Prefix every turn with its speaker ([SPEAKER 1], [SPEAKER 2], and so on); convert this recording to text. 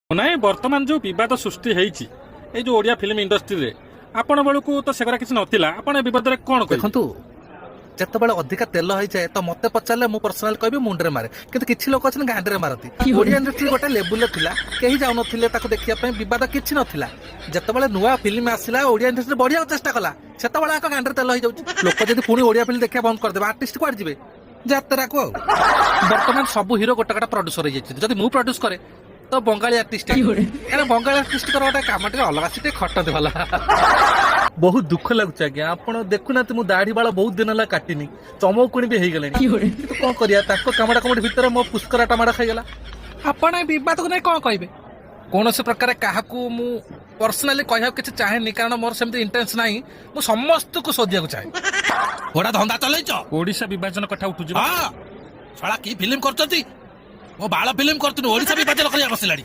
[SPEAKER 1] ନାଇଁ, ବର୍ତ୍ତମାନ ଯୋଉ ବିବାଦ ସୃଷ୍ଟି ହେଇଛି ଏଇ ଯୋଉ ଓଡ଼ିଆ ଫିଲ୍ମ ଇଣ୍ଡଷ୍ଟ୍ରିରେ, ଆପଣ ବେଳକୁ ତ ସେଗୁରା କିଛି ନଥିଲା। ଆପଣ ଏ ବିବାଦରେ କଣ କହିବେ?
[SPEAKER 2] ଦେଖନ୍ତୁ, ଯେତେବେଳେ ଅଧିକା ତେଲ ହେଇଯାଏ ତ ମତେ ପଚାରିଲେ ମୁଁ ପର୍ସନାଲ କହିବି ମୁଣ୍ଡରେ ମାରେ, କିନ୍ତୁ କିଛି ଲୋକ ଅଛନ୍ତି ଗାଣ୍ଡିରେ ମାରନ୍ତି। ଓଡ଼ିଆ ଇଣ୍ଡଷ୍ଟ୍ରି ଗୋଟେ ଲେବୁଲରେ ଥିଲା, କେହି ଯାଉନଥିଲେ ତାକୁ ଦେଖିବା ପାଇଁ, ବିବାଦ କିଛି ନଥିଲା। ଯେତେବେଳେ ନୂଆ ଫିଲ୍ମ ଆସିଲା, ଓଡ଼ିଆ ଇଣ୍ଡଷ୍ଟ୍ରି ବଢିବାକୁ ଚେଷ୍ଟା କଲା, ସେତେବେଳେ ଆକ ଗାଣ୍ଡିରେ ତେଲ ହେଇଯାଉଛି। ଲୋକ ଯଦି ପୁଣି ଓଡ଼ିଆ ଫିଲ୍ମ ଦେଖିବା ବନ୍ଦ କରିଦେବେ, ଆର୍ଟିଷ୍ଟ କୁଆଡେ ଯିବେ? ଯାତ୍ରାକୁ। ଆଉ ବର୍ତ୍ତମାନ ସବୁ ହିରୋ ଗୋଟେ ଗୋଟେ ପ୍ରଡ୍ୟୁସର ହେଇଯାଇଛନ୍ତି। ଯଦି ମୁଁ ପ୍ରଡ୍ୟୁସ କରେ ତ ବଙ୍ଗାଳୀ ଆର୍ଟିଷ୍ଟ, କାରଣ ବଙ୍ଗାଳୀ ଆର୍ଟିଷ୍ଟଙ୍କର ଗୋଟେ କାମ ଟିକେ ଅଲଗା, ସେ ଟିକେ ଖଟନ୍ତି ଭଲ। ବହୁତ ଦୁଃଖ ଲାଗୁଛି ଆଜ୍ଞା। ଆପଣ ଦେଖୁନାହାନ୍ତି, ମୁଁ ଦାଢି ବାଳ ବହୁତ ଦିନ ହେଲା କାଟିନି, ଚମକୁଣି ବି ହେଇଗଲେଣି। କିନ୍ତୁ କଣ କରିବା, ତାଙ୍କ କାମଟା କାମଟି ଭିତରେ ମୋ ପୁଷ୍କରାଟା ମାଡ଼ ଖାଇଗଲା। ଆପଣ ଏ ବିବାଦକୁ ନେଇ କଣ କହିବେ? କୌଣସି ପ୍ରକାର କାହାକୁ ମୁଁ ପର୍ସନାଲି କହିବାକୁ କିଛି ଚାହେଁନି, କାରଣ ମୋର ସେମିତି ଇଣ୍ଟରେଷ୍ଟ ନାହିଁ। ମୁଁ ସମସ୍ତଙ୍କୁ ଶୋଧିବାକୁ ଚାହେଁ। ଘୋଡ଼ା ଧନ୍ଦା ଚଲେଇଛ।
[SPEAKER 1] ଓଡ଼ିଶା ବିଭାଜନ କଥା ଉଠୁଛି।
[SPEAKER 2] ହଁ, ଶଳା କି ଫିଲ୍ମ କରୁଛନ୍ତି? ମୋ ବାଳ ଫିଲ୍ମ କରୁଛନ୍ତି, ଓଡ଼ିଶା ବିଭାଜନ କରିବା ବସିଲାଣି।